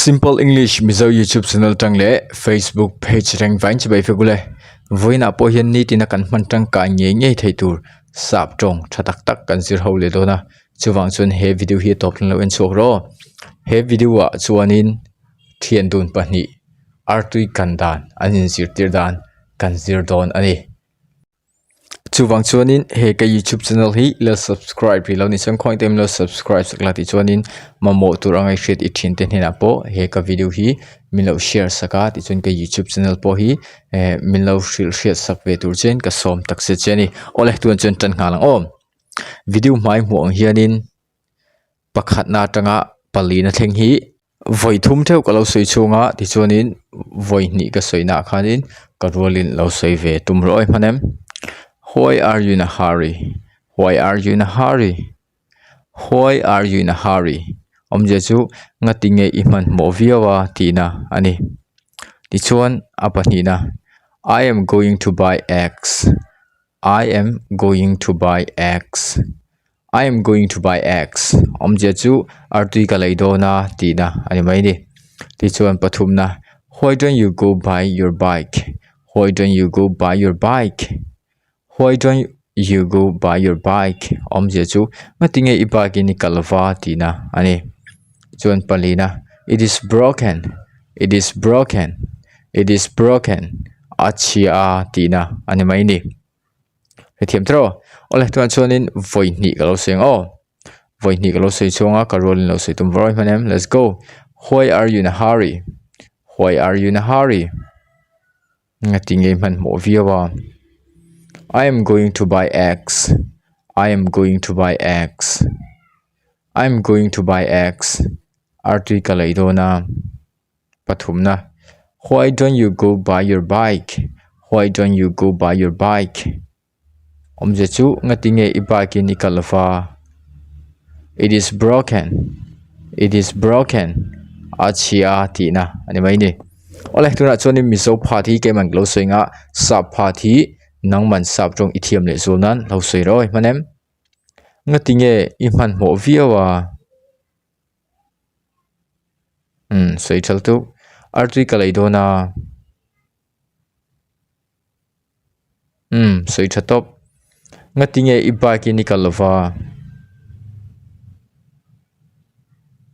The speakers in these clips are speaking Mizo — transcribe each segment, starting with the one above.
Simple English Mizo YouTube channel tang leh Facebook page reng vain chi bai fek ule. Vawiinah pawh hian nitina kan hman tangkai ngei ngei thei tur sap tawng tha tak tak kan zir ho leh dawn a. Chuvang chuan he video hi a tawp thleng lo en chhuak rawh. He video ah chuanin thian dun pahnih artui kan dan an inzirtir dan kan zir dawn a ni. Chuvang chuanin he ka youtube channel hi la subscribe rih lo ni chuan khawngaih takin lo subscribe sak la tichuanin mamawh tur anga i hriat i thin te hnenah pawh he ka video hi min lo share sak a tichuan ka youtube channel pawh hi eh min lo hrilh hriat sak ve tur chuan ka sawm tak zet che a ni. Awle tunah chuan tan nghal ang aw video hmai hmuh ang hianin pakhatna atanga palina thleng hi vawi thum theuh ka lo sawi chhung a tichuanin vawi hnih ka sawi naah khanin ka rualin lo sawi ve tum rawh awi hman em why are you in a hurry why are you in a hurry why are you in a hurry awmzia chu ngatinge i hmanhmawh viau a tihna a ni tichuan a pahnihna I am going to buy eggs. I am going to buy eggs I am going to buy eggs awmzia chu artui ka lei dawn a tihna a ni mai a ni tichuan pathumna why don't you go buy your bike why don't you go buy your bike why don't you go buy your bike awmzia chu ngatinge i bike in i kal va tihna a ni chuan palina it is broken it is broken it is broken a chhia a tihna a ni mai ni hrethiam tawh awle tunah chuanin vawi hnih ka lo sawi ang aw vawi hnih ka lo sawi chhuang a ka rualin lo sawi tum vawr hman em let's go why are you in a hurry why are you in a hurry ngatinge hmanhmawh viau a I am going to buy eggs I am going to buy eggs I am going to buy eggs artui ka lei dawn a. Pathumna, Why don't you go buy your bike? Why don't you go buy your bike? Awmzia chu ngatinge i bike in i kal lova? It is broken. It is broken. A chhia tihna a ni mai ni. Awle tunah chuanin Mizo phat hi keimah lo sawi anga sap phat hi nangman sap tawng i thiam leh zual nan lo sawi rawh awi hman em? Ngatinge i hmanhmawh viau a? Umm sawi thal deuh artui ka lei dawn a umm sawi tha tawp ngatinge i bike in i kal lova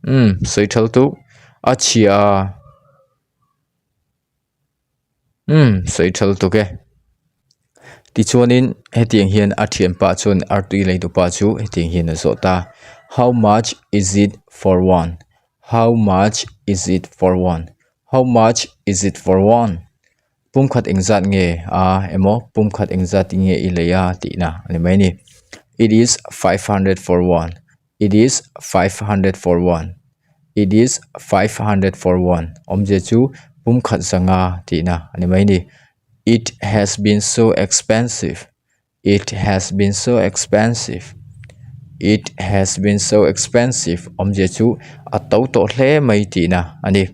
umm sawi thal deuh a chhia a. Umm sawi tha lutuk e tichuanin hetiang hian a thianpa chuan artui lei tupa chu hetiang hian a zawt a how much is it for one how much is it for one how much is it for one pumkhat engzat nge a emaw pumkhat engzat nge i lei a tihna a ni mai a ni it is 500 for one. It is 500 for one. It is 500 for one. Awmzia chu pumkhat zanga tihna a ni mai ni. It has been so expensive. It has been so expensive. It has been so expensive. Awmzia chu a to tawh hle mai tihna a ni.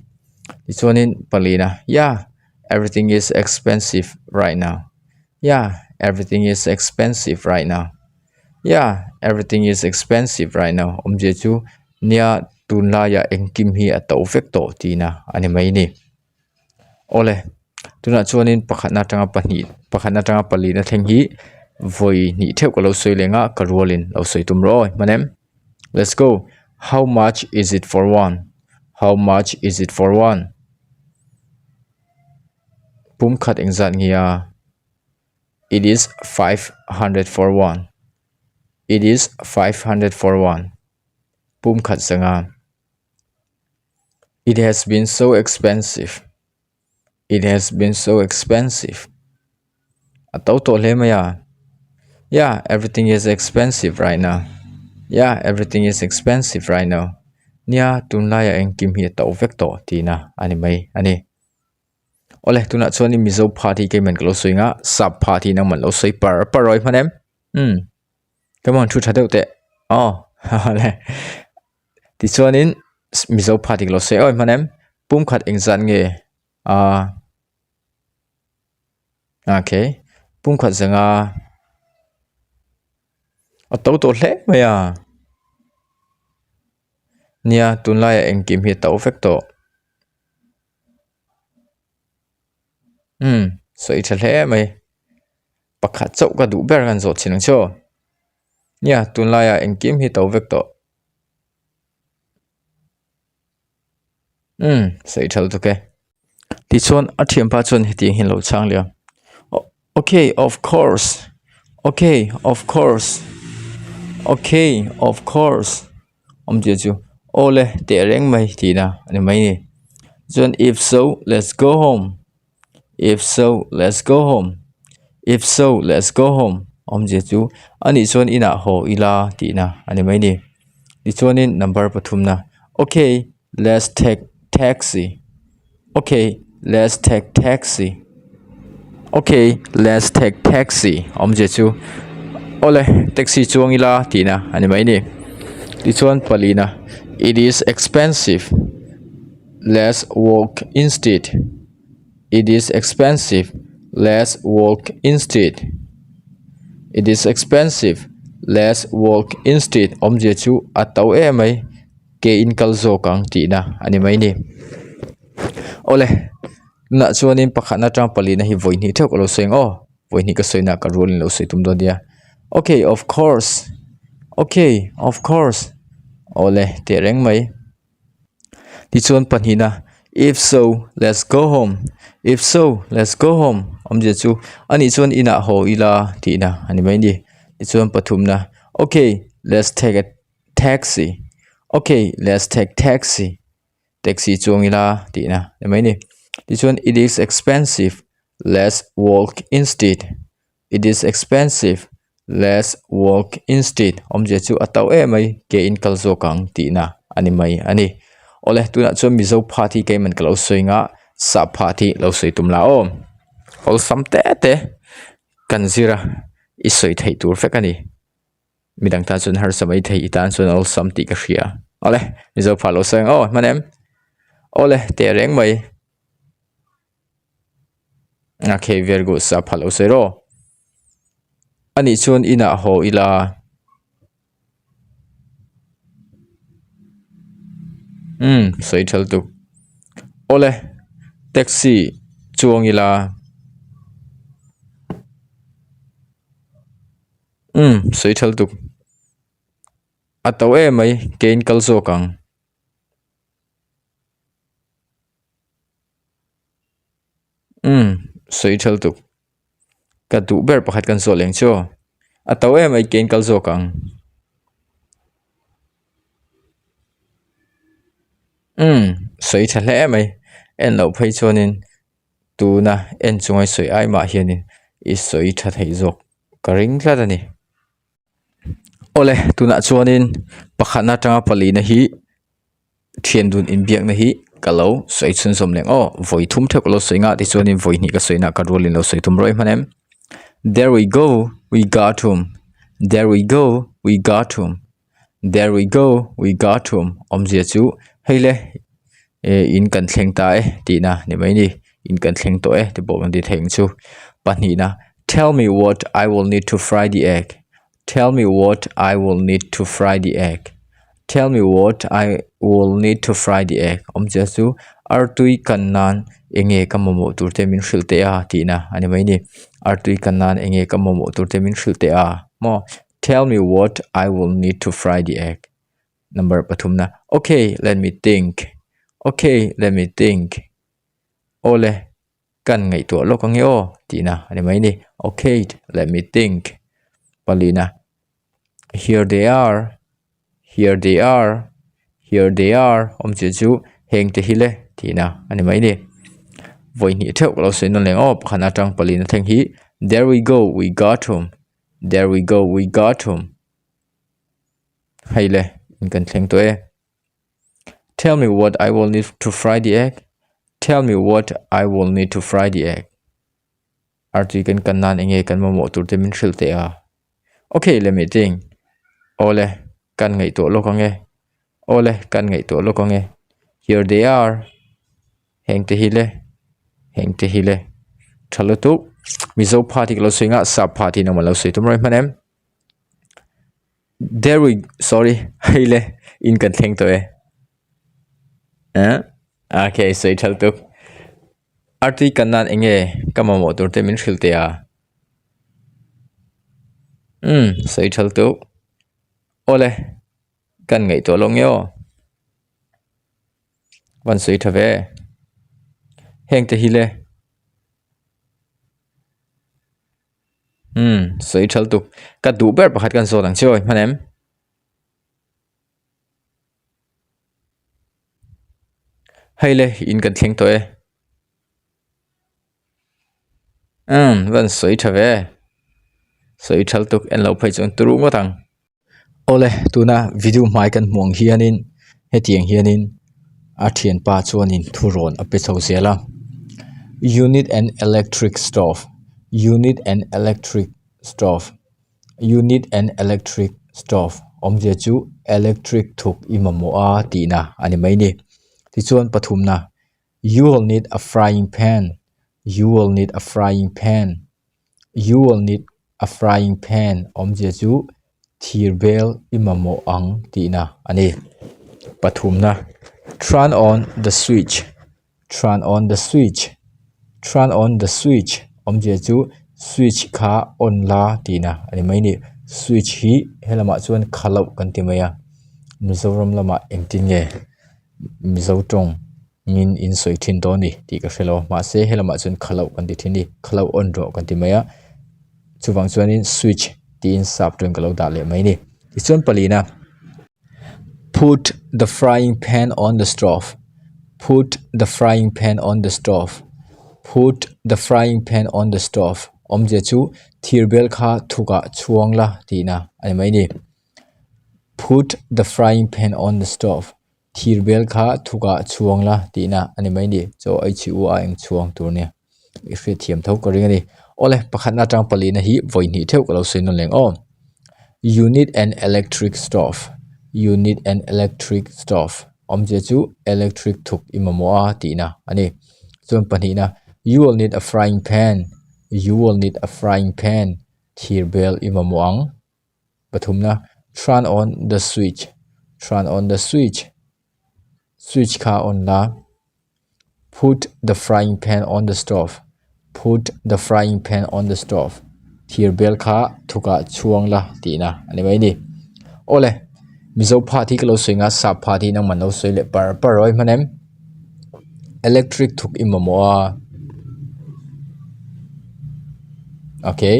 Tichuanin palina, Yeah, everything is expensive right now. Yeah, everything is expensive right now. Yeah, everything is expensive right now. Awmzia chu nia tunlaiah engkim hi a to vek tawh tihna a ni mai ni. Awle, tunah chuanin pakhatna atanga pahnih pakhatna atanga palina thleng hi vawi hnih theuh ka lo sawi leh anga ka rualin lo sawi tum rawh aw hman em. Let's go. How much is it for one? How much is it for one? Pumkhat engzat nge a? It is 500 for one. It is 500 for one. Pumkhat zanga. It has been so expensive. It has been so expensive. A to tawh hle mai a. Yeah, everything is expensive right now. Yeah, everything is expensive right now. Nia, tunlaiah engkim hi a to vek tawh tihna a ni mai a ni. Awle tunah chuanin Mizo phat hi keiman ka lo sawi ang a sap phat hi nangman lo sawi par par rawih hman em umm come on thu tha deuh teh aw le tichuanin Mizo phat hi ka lo sawi awih hman em pumkhat engzat nge ah okay pumkhat zanga a to tawh hle mai a nia tunlaiah engkim hi a to vek tawh. Umm sawi tha hle mai. Pakhat chauh ka duh ber kan zawh thin ang chu aw. Nia tunlaiah engkim hi to vek tawh. Umm sawi tha lutuk e. Tichuan a thianpa chuan hetiang hian lo chhang leh a okay of course okay of course okay of course awmzia chu aw le teh reng mai tihna a ni mai a ni chuan if so let's go home if so let's go home if so let's go home awmzia chu anih chuan inah haw ila tihna a ni mai a ni tichuanin number pathumna okay let's take taxi okay let's take taxi okay let's take taxi awmzia chu awle taxi chuang ila tihna a ni mai a ni tichuan palina it is expensive let's walk instead it is expensive let's walk instead it is expensive let's walk instead awmzia chu a to em mai. Ke in kal zawk ang tihna a ni mai a ni. Awle tunah chuanin pakhatna atang palina hi vawi hnih theuh ka lo sawi ang aw vawi hnih ka sawi na ka rualin lo sawi tum dawn nia okay of course okay of course awle teh reng mai tichuan pahnihna if so let's go home if so let's go home awmzia chu anih chuan inah haw ila tihna a ni mai a ni tichuan pathumna okay let's take a taxi okay let's take taxi taxi chuang ila tihna ni mai a ni tichuan it is expensive let's walk instead it is expensive let's walk instead awmzia chu a to em mai ke in kal zawk ang tihna a ni mai a ni awle tunah chuan mizo phat hi keiman ka lo sawi anga sap phat hi lo sawi tum la aw awlsam te te kan zir a i sawi theih tur vek a ni. Midang tan chuan harsa mai thei i tan chuan awlsam tih ka hria. Awle, Mizo pha lo sawi ang aw, hman em? Awle, teh reng mai. Okay, very good, sa pha lo sawi rawh. Anih chuan inah haw ila. Umm, sawi tha lutuk. Awle, taxi chuang ila. Umm sawi tha lutuk a to em mai ke in kal zawk ang. Umm sawi tha lutuk ka duh ber pakhat kan zawh leng chu aw a to em mai ke in kal zawk ang. Umm sawi tha hle mai en loh phei chuanin tuna en chunga i sawi ai mah hianin i sawi tha thei zawk. Ka ring tlat a ni. Awle tunah chuanin pakhatna atanga palina hi thian dun inbiakna hi ka lo sawi chhunzawm leh ang aw. Vawi thum theuh ka lo sawi nghah tichuanin vawi hnih ka sawi na ka rualin lo sawi tum rawih hman em. There we go, we got home. There we go, we got home. There we go, we got home awmzia chu hei le eh in kan thleng ta e tihna ni mai ni in kan thleng tawh e tih pawh kan ti thei ang chu pahnihna tell me what I will need to fry the egg tell me what I will need to fry the egg tell me what I will need to fry the egg awmzia chu artui kan nan eng nge ka mamawh tur te min hrilh teh a tihna a ni mai ni artui kan nan eng nge ka mamawh tur te min hrilh teh a maw. Tell me what I will need to fry the egg. Number pathumna, Okay, let me think. Okay, let me think. Awle, kan ngaihtuah lawk ange aw tihna a ni mai ni. Okay, let me think. Palina, Here they are. Here they are. Here they are. Awmzia chu heng te hi le tihna a ni mai ni. Vawi hnih theuh ka lo sawi nawn leh ang aw pakhat atang palina thleng hi. There we go, we got home. There we go, we got home. Hei le, in kan thleng tawh e. Tell me what I will need to fry the egg. Tell me what I will need to fry the egg. Artui kan kan nan enge kan mamawh tur te min hrilh teh a. Okay, let me think. Awle, kan ngaihtuah lawk ang e. Awle, kan ngaihtuah lawk ang e. Here they are. Heng te hi le heng te hi le tha lutuk mizo pha tih ka lo sawi nghah sap pha tih engemaw lo sawi tum rawih hman em there we sorry hei le in kan thleng tawh e ah okay sawi tha lutuk. Artui kan nan eng nge ka mamawh tur te min hrilh teh a? Umm sawi thal tuk. Awle kan ngaihtuah lo nge aw. Van sawi tha ve. Heng te hi le. Umm sawi thal tuk. Ka duh ber pakhat kan zawt ang che aw hman em? Hei le in kan thleng tawh e. Umm van sawi tha ve. Sawi thal tuk en lo phei chuan turu ngawt ang. Awle tuna video hmai kan hmuh ang hianin hetiang hianin a thianpa chuanin thurawn a pe chho zel a. You need an electric stove you need an electric stove. You need an electric stove awmzia chu electric thuk i mamawh a tihna a ni mai ni. Tichuan pathumna you will need a frying pan you will need a frying pan you will need a frying pan awmzia chu thir bel i mamawh ang tihna a ni. Pathumna turn on the switch. Turn on the switch, turn on the switch awmzia chu switch kha on la tihna a ni mai a ni. Switch hi helamah chuan kha loh kan ti mai a, Mizoram lamah engtin nge Mizo tawng in in sawi thin dawn a ni tih ka hre lo a mahse helamah chuan kha loh kan ti thin a ni kha loh on rawh kan ti mai a chuvang chuanin switch tiin sap tawng ka lo dah leh mai a ni. Tichuan palina. Put the frying pan on the stove put the frying pan on the stove put the frying pan on the stove awmzia chu thir bel kha thukah chhuang la tihna a ni mai a ni put the frying pan on the stove thir bel kha thukah chhuang la tihna a ni mai a ni chaw ei chhi u a eng chhuang tur nia i hriatthiam tho ka ring a ni. Awle pakhatna atang palina hi vawi hnih theuh ka lo sawi nawn leng aw. You need an electric stove you need an electric stove awmzia chu electric thuk i mamawh a tihna a ni. Chuan pahnihna you will need a frying pan you will need a frying pan thir bel i mamawh ang. Pathumna turn on the switch turn on the switch switch kha on la. Put the frying pan on the stove put the frying pan on the stove thir bel kha thukah chhuang la tihna a ni mai a ni. Awle Mizo phat hi ka lo sawi nga sap phat hi nangman lo sawi leh par par rawih hman em electric thuk i mamawh a okay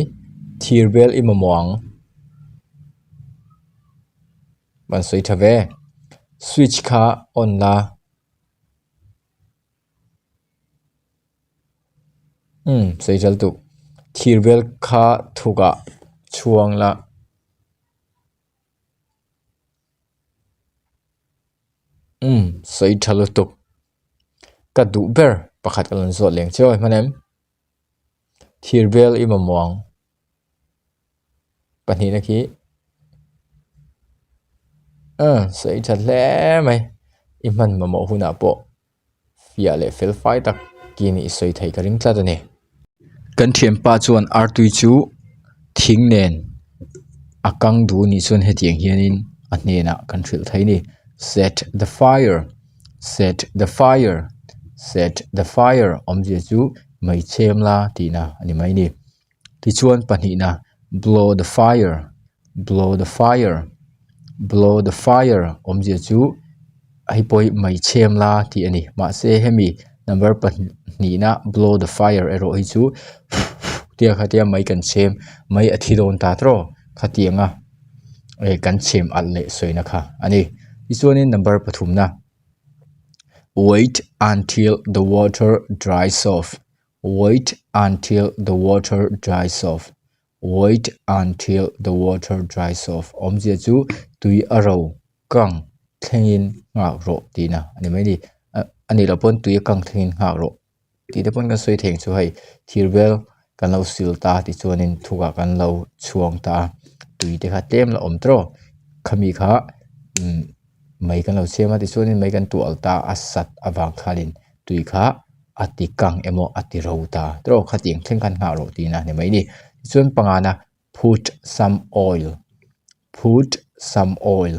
thir bel i mamawh ang an sawi tha ve switch kha on la. Umm sawi zel tuk thir bel kha thukah chhuang la umm sawi tha lutuk ka duh ber pakhat ka rawn zawt leng chiau a hman em thir bel i mamawh ang. Pahnihna khi ah sawi tha hle mai i hman mamawh hunah pawh fiah leh fel fai tak kin i sawi theih ka ring tlat a ni. Kan thianpa chuan artui chu thing nen a kang duh anih chuan hetiang hianin a hnenah kan hrilh thei a ni set the fire set the fire set the fire awmzia chu mei chhem la tihna a ni mai a ni. Tichuan pahnihna blow the fire blow the fire blow the fire awmzia chu hei pawh hi mei chhem la tih a ni mahse hemi number pahnihna blow the fire erawh hi chu tia khatia mei kan chhem mei a thi dawn ta tawh khatianga eh kan chhem alh leh sawina kha a ni tichuanin number pathumna wait until the water dries off. Wait until the water dries off Wait until the water dries off Awmzia chu tui a ro kang thlengin nghak rawh tihna a ni mai a ni. A nih loh pawn tui a kang thlengin nghak rawh tih te pawn kan sawi thei ang chu hei thir bel kan lo sil ta tichuanin thukah kan lo chhuang ta a tui te kha tlem la awm tawh khami kha umm mei kan lo siam a tichuanin mei kan tuah ta a sat avang khanin tui kha a ti kang emaw a ti ro ta tawh khatiang thleng khan nghah rawh tihna a ni mai a ni tichuan pangana put some oil put some oil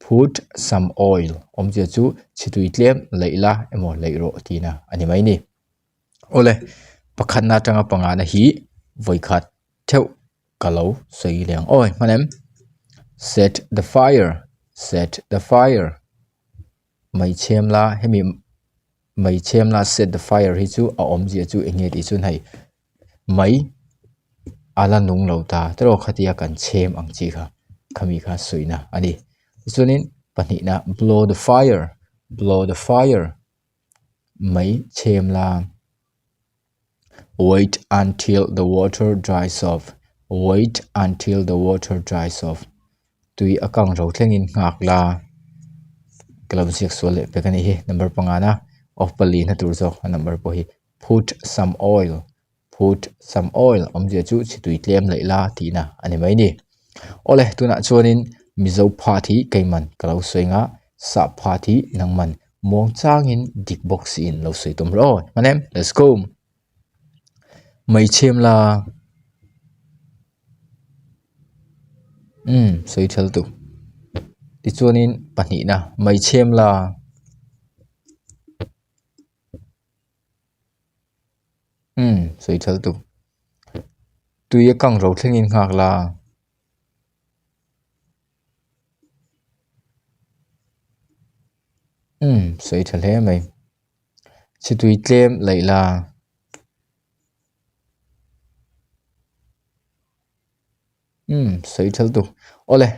put some oil awmzia chu chhi tui tlem laih la emaw laih rawh tihna a ni mai a ni. Awle, pakhatna atanga pangana hi vawikhat theuh ka lo sawi leh ang aw hman em? Set the fire, set the fire mai chhem la hemi mai chhem la set the fire hi chu a awmzia chu eng nge tih chuan hei mai a la nung lo ta tawh khatia kan chhem ang chi kha khami kha sawina a ni tichuanin pahnihna blow the fire blow the fire mai chhem la wait until the water dries off wait until the water dries off tui a kang ro thlengin nghak la ka lo ziak sual leh pek a nih hi number pangana of pali na tur zawk a number pawh hi put some oil put some oil awmzia chu chhi tui tlem laih la tihna a ni mai a ni. Awle tunah chuanin Mizo phat hi keiman ka lo sawi anga sap phat hi nangman muang changin dik bawk siin lo sawi tum rawh aw hman em let's go mai chhem la umm sawi thal tu tichuanin pahnihna mai chhem la. Umm sawi thal tuk. Tui a kang ro thlengin nghak la. Umm sawi tha hle mai. Chhi tui tlem laih la. Umm sawi thal tuk. Awle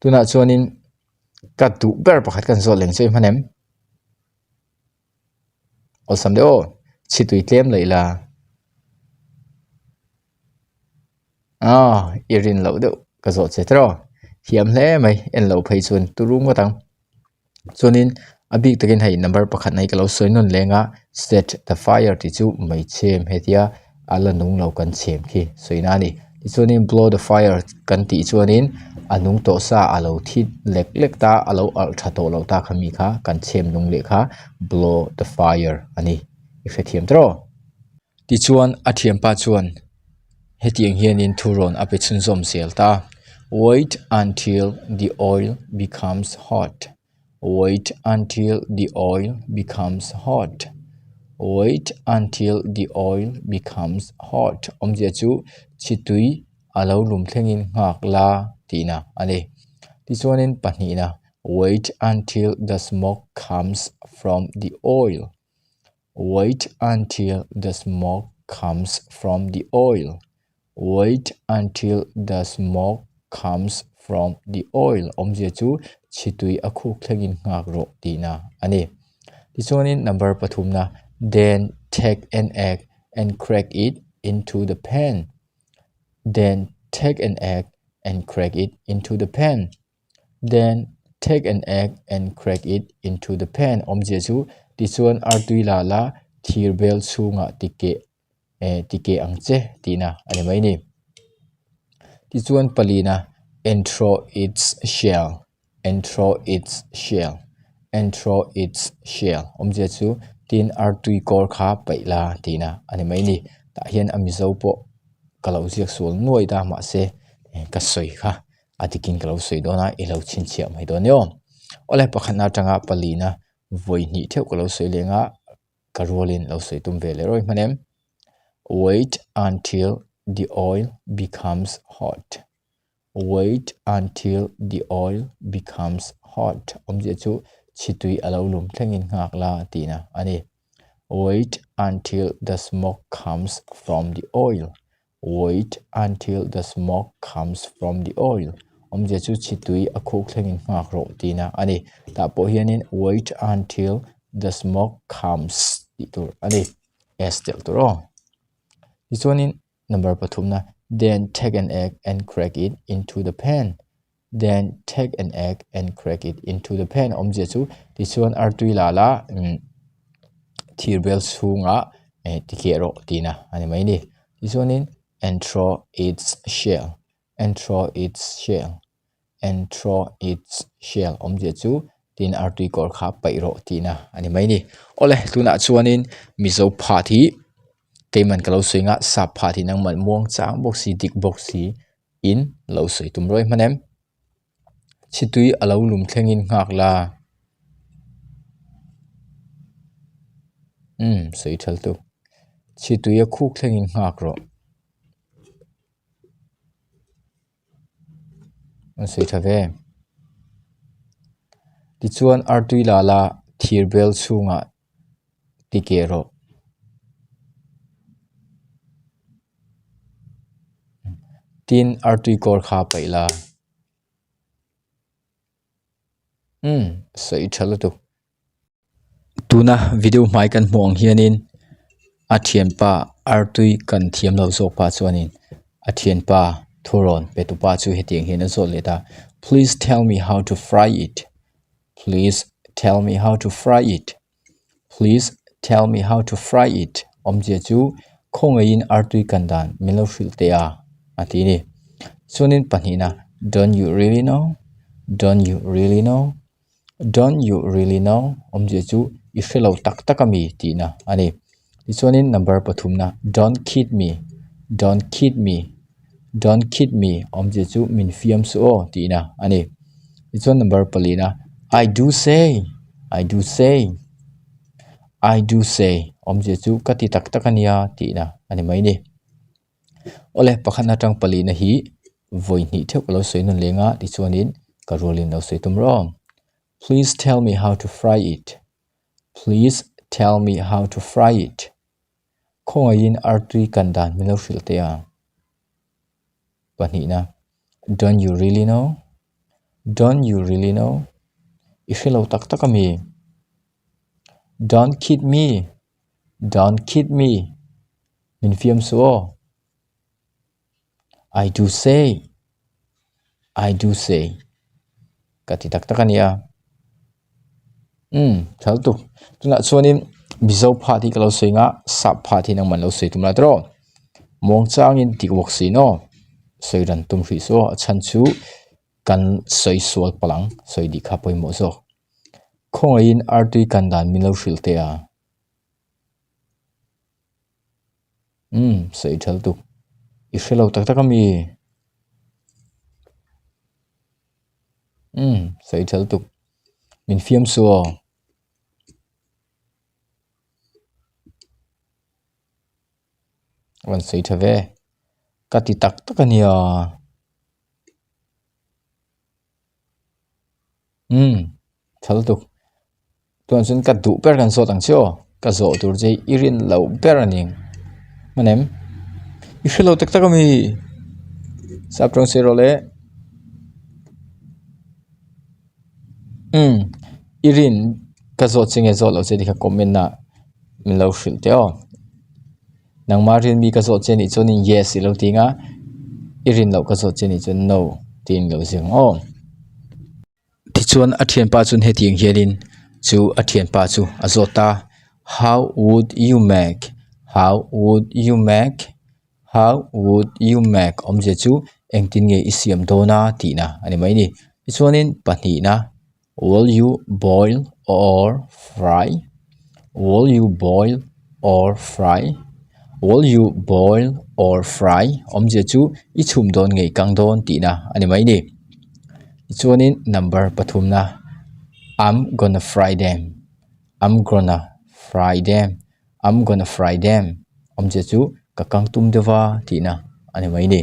tunah chuanin ka duh ber pakhat kan zawt leng che hman em? Awlsam deuh aw chhi tui tlem laih la ah i rin loh deuh ka zawh che tawh thiam hle mai en loh phei chuan turu ngawt ang chuanin a bik takin hei number pakhat na hi ka lo sawi nawn leng a set the fire tih chu mai chhem hetia a la nung lo kan chhem khi sawi na a ni tichuanin blow the fire kan tih chuanin a nung tawh sa a lo thi lek lek ta a lo alh tha tawh loh ta kha mi kha kan chhem nung leh kha blow the fire a ni i hrethiam tawh tichuan a thianpa chuan hetiang hianin thu rawn a pe chhunzawm zel ta wait until the oil becomes hot. Wait until the oil becomes hot. Wait until the oil becomes hot. Awmzia chu chhitui a lo lum thlengin nghak la tihna a ni. Tichuanin pahnihna, Wait until the smoke comes from the oil. Wait until the smoke comes from the oil. Wait until the smoke comes from the oil awmzia chu chhitui a khuk thlengin nghak rawh tihna a ni. Tichuanin number pathumna then take an egg and crack it into the pan. Then take an egg and crack it into the pan. Then take an egg and crack it into the pan awmzia chu tichuan artui la la thir bel chhungah tikeh eh tikeh ang che tihna a ni mai a ni. Tichuan palina and throw its shell and throw its shell and throw its shell awmzia chu tin artui kawr kha paih la tihna a ni mai a ni. Tah hian a mizo pawh ka lo ziak sual nuai ta mahse ka sawi kha a dikin ka lo sawi dawn a i lo chhinchhiah mai dawn nia aw. Awle pakhatna atanga palina vawi hnih theuh ka lo sawi leng a. Ka rualin lo sawi tum ve leh rawih hman em? Wait until the oil becomes hot. Wait until the oil becomes hot. Awmzia chu chhitui a lo lum thlengin nghak la tihna a ni. Wait until the smoke comes from the oil. Wait until the smoke comes from the oil. Awmzia chu chhitui a khuk thlengin nghak rawh tihna a ni. Tah pawh hianin wait until the smoke comes tih tur a ni. S telh tur aw. Tichuanin number pathumna then take an egg and crack it into the pan. Then take an egg and crack it into the pan awmzia chu tichuan artui la la thir bel chhungah eh tikeh rawh tihna a ni mai a ni. Tichuanin and throw its shell and throw its shell and throw its shell awmzia chu tin artui kawr kha paih rawh tihna a ni mai a ni. Awle tunah chuanin Mizo phat hi keiman ka lo sawi anga sap phat hi nangmah muang chang bawk si dik bawk si. In lo sawi tum rawih hman em? Chhitui a lo lum thlengin nghak la. Umm sawi thal tu. Chhitui a khuk thlengin nghak rawh. An sawi tha ve. Tichuan artui la la thir bel chhungah ti keh rawh. Tin artui kawr kha paih la. Umm sawi tha lutuk. Tuna video hmai kan hmuh ang hianin a thianpa artui kan thiam loh zawk pa chuanin a thianpa thurawn pe tu pa chu hetiang hian a zawt let a please tell me how to fry it please tell me how to fry it please tell me how to fry it awmzia chu khawngaihin artui kan dan min lo hrilh teh a a ti a ni chuanin pahnihna don't you really know don't you really know. Don't you really know? Awmzia chu i hre lo tak tak a mi tihna a ni. Tichuanin number pathumna Don't kid me, don't kid me, don't kid me awmzia chu min fiam suh aw tihna a ni. Tichuan number palina I do say, I do say, I do say awmzia chu ka ti tak tak a nia tihna a ni mai ni. Awle pakhat atang palina hi vawi hnih theuh ka lo sawi nawn leng a tichuanin ka rualin lo sawi tum rawh. Please tell me how to fry it. Please tell me how to fry it. Khawngaihin artui kan dan min lo hrilh teh a. Pahnihna Don't you really know? Don't you really know? I hre lo tak tak a mi? Don't kid me. Don't kid me. Min fiam suh aw. I do say, I do say ka ti tak tak a nia. Umm thal tuk. Tunah chuanin Mizo phat hi ka lo sawi anga sap phat hi nangman lo sawi tum la tawh. Muang changin dik bawk si in aw. Sawi ran tum hrih suh aw. A chhan chu kan sawi sual palh ang. Sawi dih kha pawimawh zawk. Khawngaihin artui kan dan min lo hrilh teh a. Umm sawi tha lutuk i hre lo tak tak a mi umm sawi tha lutuk min fiam suh aw a rawn sawi tha ve ka ti tak tak a nia. Umm tha lutuk tunah chuan ka duh ber kan zawt ang che aw ka zawh tur che hi i rin loh ber a ni hman em i hre lo tak tak a mi sap tawng sawi rawh le umm i rin ka zawt che nge zawt loh che tih kha comment ah min lo hrilh teh aw. Nangmah rin mi ka zawh che nih chuanin yes i lo ti ang a, i rin loh ka zawh che nih chuan no tiin lo zir ang aw. Tichuan a thianpa chuan hetiang hianin chu a thianpa chu a zawt a, how would you make, how would you make, how would you make awmzia chu engtin nge i siam dawn a tihna a ni mai ni. Tichuanin pahnihna. Will you boil or fry? Will you boil or fry? Will you boil or fry? Awmzia chu i chhum dawn ngei kang dawn tihna a ni mai ni. Tichuanin number pathumna I'm gonna fry them. I'm gonna fry them. I'm gonna fry them awmzia chu ka kang tum deuh va tihna a ni mai ni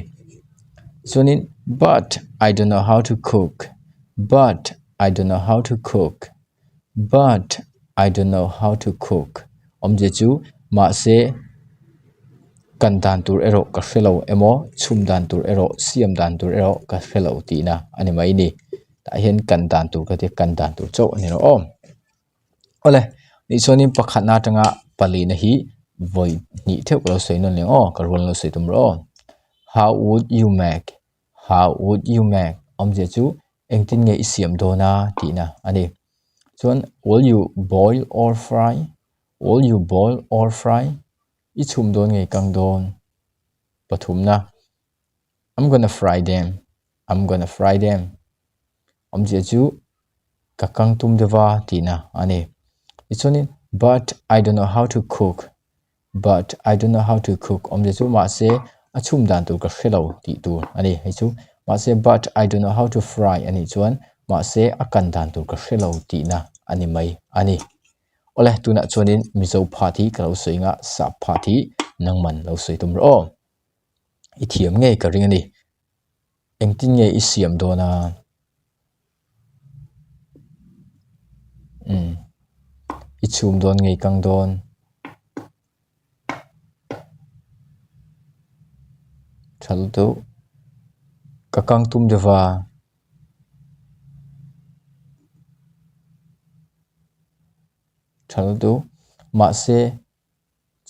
chuanin but I don't know how to cook but I don't know how to cook but I don't know how to cook awmzia chu mahse kan dan tur erawh ka hre lo emaw chhum dan tur erawh siam dan tur erawh ka hre lo tihna a ni mai ni tah hian kan dan tur ka tia kan dan tur chauh a ni lo aw. Awle tichuanin pakhatna atanga palina hi vawi hnih theuh ka lo sawi nawn leh ang aw ka rual lo sawi tum rawh aw how would you make how would you make awmzia chu engtin nge i siam dawn a tihna a ni chuan will you boil or fry will you boil or fry i chhum dawn nge kang dawn pathumna I'm gonna fry them I'm gonna fry them awmzia chu ka kang tum deuh va tihna a ni tichuanin but I don't know how to cook but I don't know how to cook awmzia chu mahse a chhum dan tur ka hre lo tih tur a ni hei chu mahse but I don't know how to fry a nih chuan mahse a kan dan tur ka hre lo tihna a ni mai a ni. Awle tunah chuanin Mizo phat hi ka lo sawi anga sap phat hi. nangman lo sawi tum rawh aw. I thiam ngei ka ring a ni. Engtin nge i siam dawn a? Umm i chhum dawn nge i kang dawn? Tha lutuk ka kang tum deuh va. Tha lutuk mahse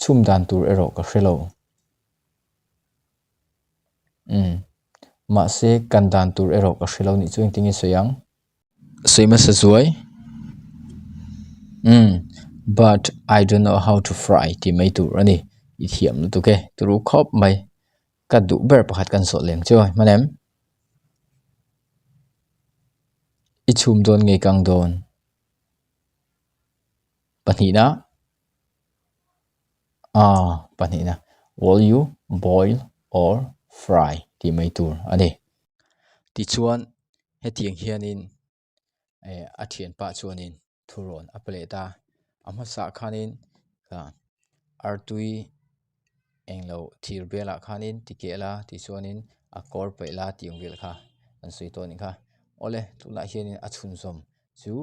chhum dan tur erawh ka hre lo. Umm mahse kan dan tur erawh ka hre lo nih chu engtin nge sawi ang. Sawi hmasa zuai umm but I don't know how to fry tih mai tur a ni i thiam lutuk e turu khawp mai ka duh ber pakhat kan zawh lem chu hman em i chhum dawn nge kang dawn pahnihna ah pahnihna will you boil or fry tih mai tur a ni tichuan hetiang hianin eh a thianpa chuanin thurawn a pe leh ta a hmasaah khanin ah artui englo thir bialah khanin ti keh la tichuanin a kawr paih la tih ang vel kha an sawi tawh a nih kha awle tunah hianin a chhunzawm chu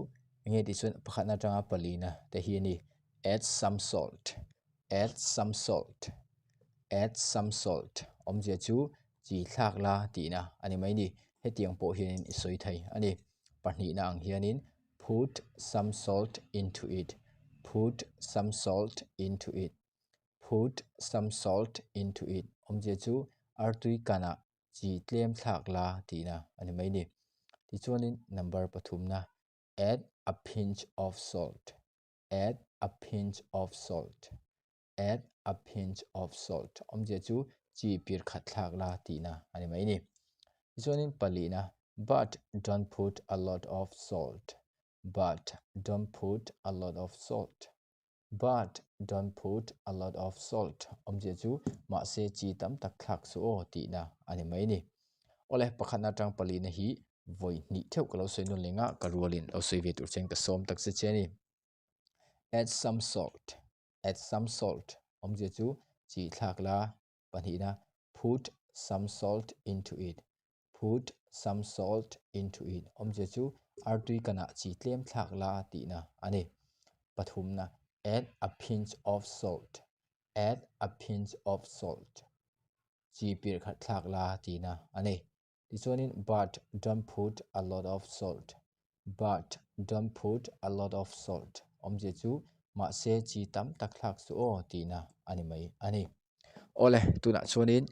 enge tih chuan pakhatna atanga palina te hi a ni add some salt add some salt add some salt awmzia chu chi thlak la tihna a ni mai a ni hetiang pawh hianin i sawi thei a ni pahnihna ang hianin put some salt into it put some salt into it put some salt into it awmzia chu artui kanah chi tlem thlak la tihna a ni mai a ni tichuanin number pathumna add a pinch of salt add a pinch of salt add a pinch of salt awmzia chu chi pir khat thlak la tihna a ni mai a ni. Tichuanin palihna but don't put a lot of salt but don't put a lot of salt but don't put a lot of salt awmzia chu mahse chi tam tak thlak suh aw tihna a ni mai a ni. Awle pakhatna atang palihna hi vawi hnih theuh ka lo sawi nawn leh ngah ka rualin lo sawi ve tur chuan ka sawm tak che che a ni. Add some salt add some salt awmzia chu chi thlak la pahnihna put some salt into it put some salt into it awmzia chu artui kanah chi tlem thlak la tihna a ni. Pathumna add a pinch of salt add a pinch of salt chi pirh khat thlak la tihna a ni. Tichuanin but don't put a lot of salt but don't put a lot of salt awmzia chu mahse chi tam tak thlak chu aw tihna a ni mai a ni. Awle tunah chuanin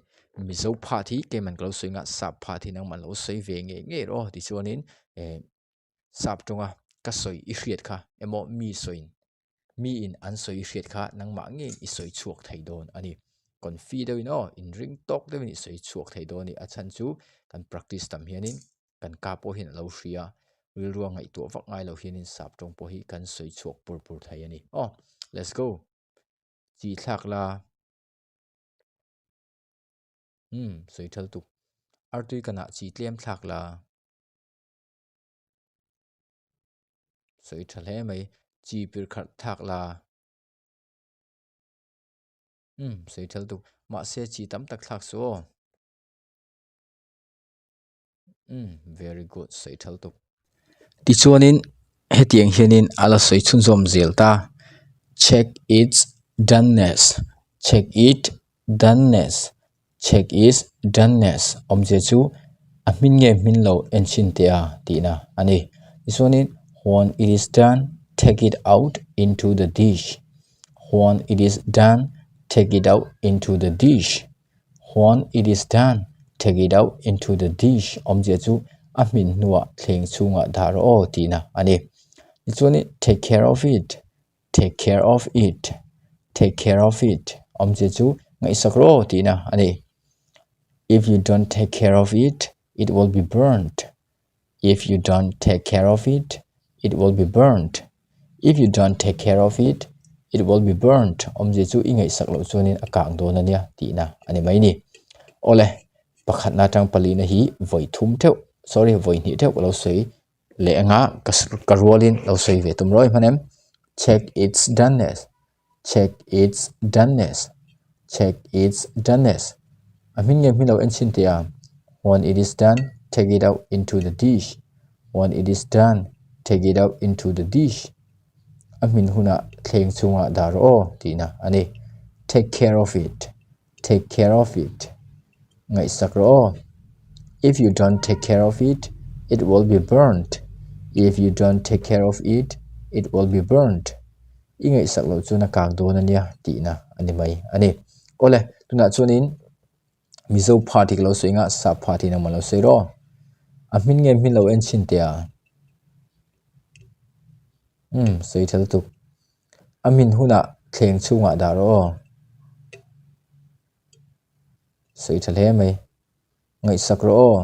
Mizo phat hi keiman ka lo sawi nghah sap phat hi nangmah lo sawi ve ngei ngei rawh aw tichuanin eh sap tawnga ka sawi i hriat kha emaw mi sawiin Miin an sawi hriat kha nangmah ngei i sawi chhuak thei dawn a ni. Confi deuhin aw, inring tawk deuhin i sawi chhuak thei dawn a ni. A chhan chu kan practice tam hianin kan ka pawh hian a lo hria a, rilrua ngaihtuah vak ngai lo hianin sap tawng pawh hi kan sawi chhuak pur pur thei a ni. Aw, let's go! Chi thlak la. Umm, sawi thal tuk. Artui kanah chi tlem thlak la. Sawi tha hle mai chi pir kharh thlak la umm sawi tha lutuk mahse chi tam tak thlak suh aw umm very good sawi tha lutuk. Tichuanin hetiang hianin a la sawi chhunzawm zel ta check its doneness check it doneness Check is doneness awmzia chu a hmin nge hmin lo enchhin teh a tihna a ni. Tichuanin when it is done take it out into the dish when it is done take it out into the dish when it is done take it out into the dish awmzia chu a hmin hnuah thleng chhungah dah rawh aw tihna a ni. Tichuanin take care of it Take care of it, take care of it awmzia chu ngaihsak rawh tihna a ni. If you don't take care of it, it will be burnt. If you don't take care of it, it will be burnt. If you don't take care of it, it will be burnt awmzia chu i ngaihsak loh chuanin a kang dawn a nia tihna a ni mai ni. Awle, pakhatna atang palina hi vawi thum theuh, sorry vawi hnih theuh ka lo sawi leh anga ka ka rualin lo sawi ve tum rawih hman em check its doneness check its doneness. Check its doneness. A hmin nge hmin lo en chhin teh a. When it is done, take it out into the dish. When it is done, take it out into the dish. A hmin hunah thleng chhungah dah rawh aw tihna a ni. Take care of it. Take care of it. Ngaihsak rawh aw. If you don't take care of it, it will be burnt. If you don't take care of it, it will be burnt. I ngaihsak loh chuan a kang dawn a nia tihna a ni mai a ni. Awle, tunah chuanin Mizo party ka lo sawi anga Sap party nangmah lo sawi rawh. A hmin nge hmin lo en chhin teh a. Umm sawi tha lutuk. A hmin hunah thleng chhungah dah rawh aw. Sawi tha hle mai. Ngaihsak rawh aw.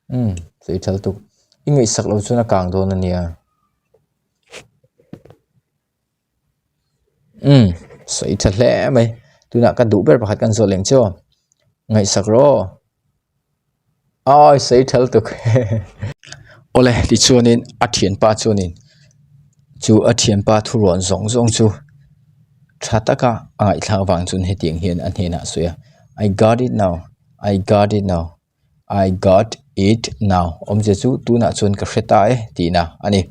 Umm sawi tha lutuk. I ngaihsak loh chuan a kang dawn a nia. Umm sawi tha hle mai. Tunah ka duh ber pakhat kan zawh leng chu aw. Ngaihsak rawh aw. Awi sawi tha lutuk awle tichuanin a thianpa chuanin chu a thianpa thuruan zawng zawng chu tha taka a ngaihthlak avang chuan hetiang hian a hnenah a sawi a I got it now I got it now I got it now awmzia chu tunah chuan ka hre ta e tihna a ni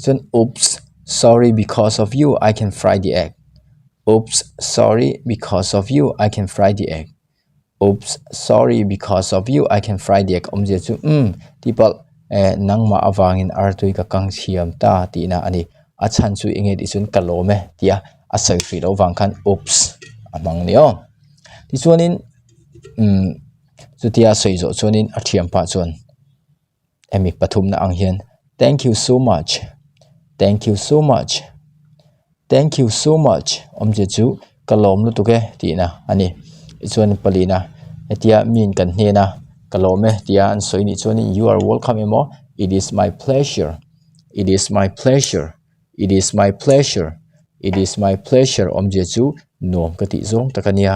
chuan oops sorry because of you I can fry the egg oops sorry because of you I can fry the egg. Oops sorry because of you I can fry the egg awmzia chu umm tihpalh eh nangmah avangin artui ka kang thiam ta tihna a ni a chhan chu enge tih chuan ka lawm e tia a sawi hrih loh vang khan oops a hmang ni aw tichuanin umm chutia a sawi zawh chuanin a thianpa chuan hemi pathumna ang hian thank you so much thank you so much thank you so much awmzia chu ka lawm lutuk e tihna a ni tichuan palina hetia miin kan hnena ka lawm e tia an sawi nih chuanin you are welcome emaw it is my pleasure it is my pleasure it is my pleasure it is my pleasure awmzia chu nuam ka tih zawng tak a nia.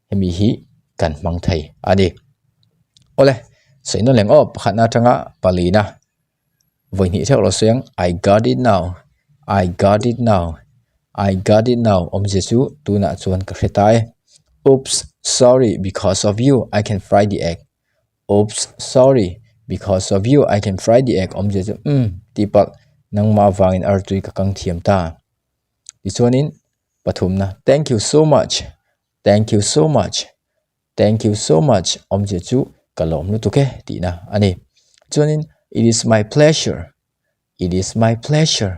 hemi hi kan hmang thei a ni awle sawi nawn leng aw pakhatna atanga palina vawi hnih theuh lo sawi ang I got it now I got it now I got it now awmzia chu tunah chuan ka hre ta e oops sorry because of you I can fry the egg oops sorry because of you I can fry the egg awmzia chu umm tihpalh nangmah avangin artui ka kang thiam ta tichuanin pathumna thank you so much. Thank you so much, thank you so much awmzia chu ka lawm lutuk e tihna a ni. Chuanin it is my pleasure, it is my pleasure,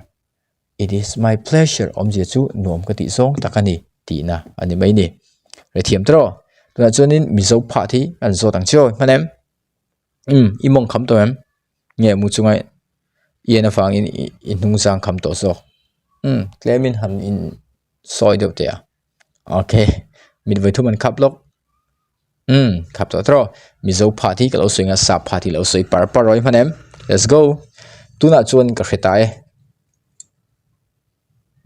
it is my pleasure awmzia chu nuam ka tih zawng tak a ni tihna a ni mai ni. Hrethiam tawh rawh. Tunah chuanin Mizo phat hi an zawt ang chiaw hman em? Umm i mawng kham tawh em? Nge mu chunga i en avangin i hnung zang kham tawh zawk? Umm tlemin han in sawi deuh teh a. Okay mit vawi thum an khap lawk umm khap tawh tawh mizo phat hi ka lo sawi anga sap phat hi lo sawi par par rawih hman em let's go tunah chuan ka hre ta e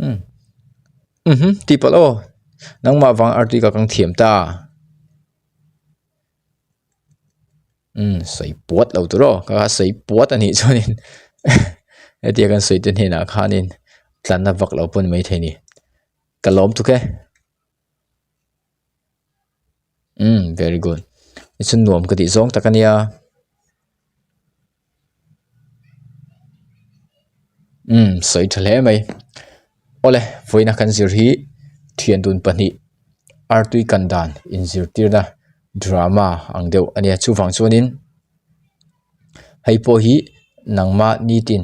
umm mhm tihpalh aw nangmah vang artui ka kang thiam ta. Umm sawi puat lo tur aw ka sawi puat a nih chuanin hetia kan sawi te hnenah khanin tlanna vak lo pawh ni maithei a ni ka lawm tuk e umm very good tichuan nuam ka tih zawng tak a nia. Umm sawi tha hle mai awle vawiina kan zir hi thian dun pahnih artui kan dan inzirtirna drama ang deuh a nia chuvang chuanin hei pawh hi nangma nitin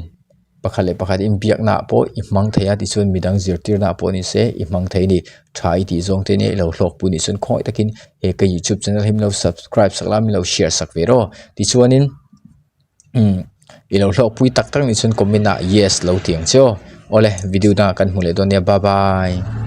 pakhat leh pakhat inbiakna ah pawh i hmang thei a tichuan midang zirtirna ah pawh ni se i hmang thei a ni tha i tih zawng te nia i lo hlawkpui nih chuan khawngaih takin he ka youtube channel hi min lo subscribe sak la min lo share sak ve rawh tichuanin umm i lo hlawkpui tak tak nih chuan comment ah yes lo ti ang che aw awle video dangah kan hmu leh dawn nia bye bye.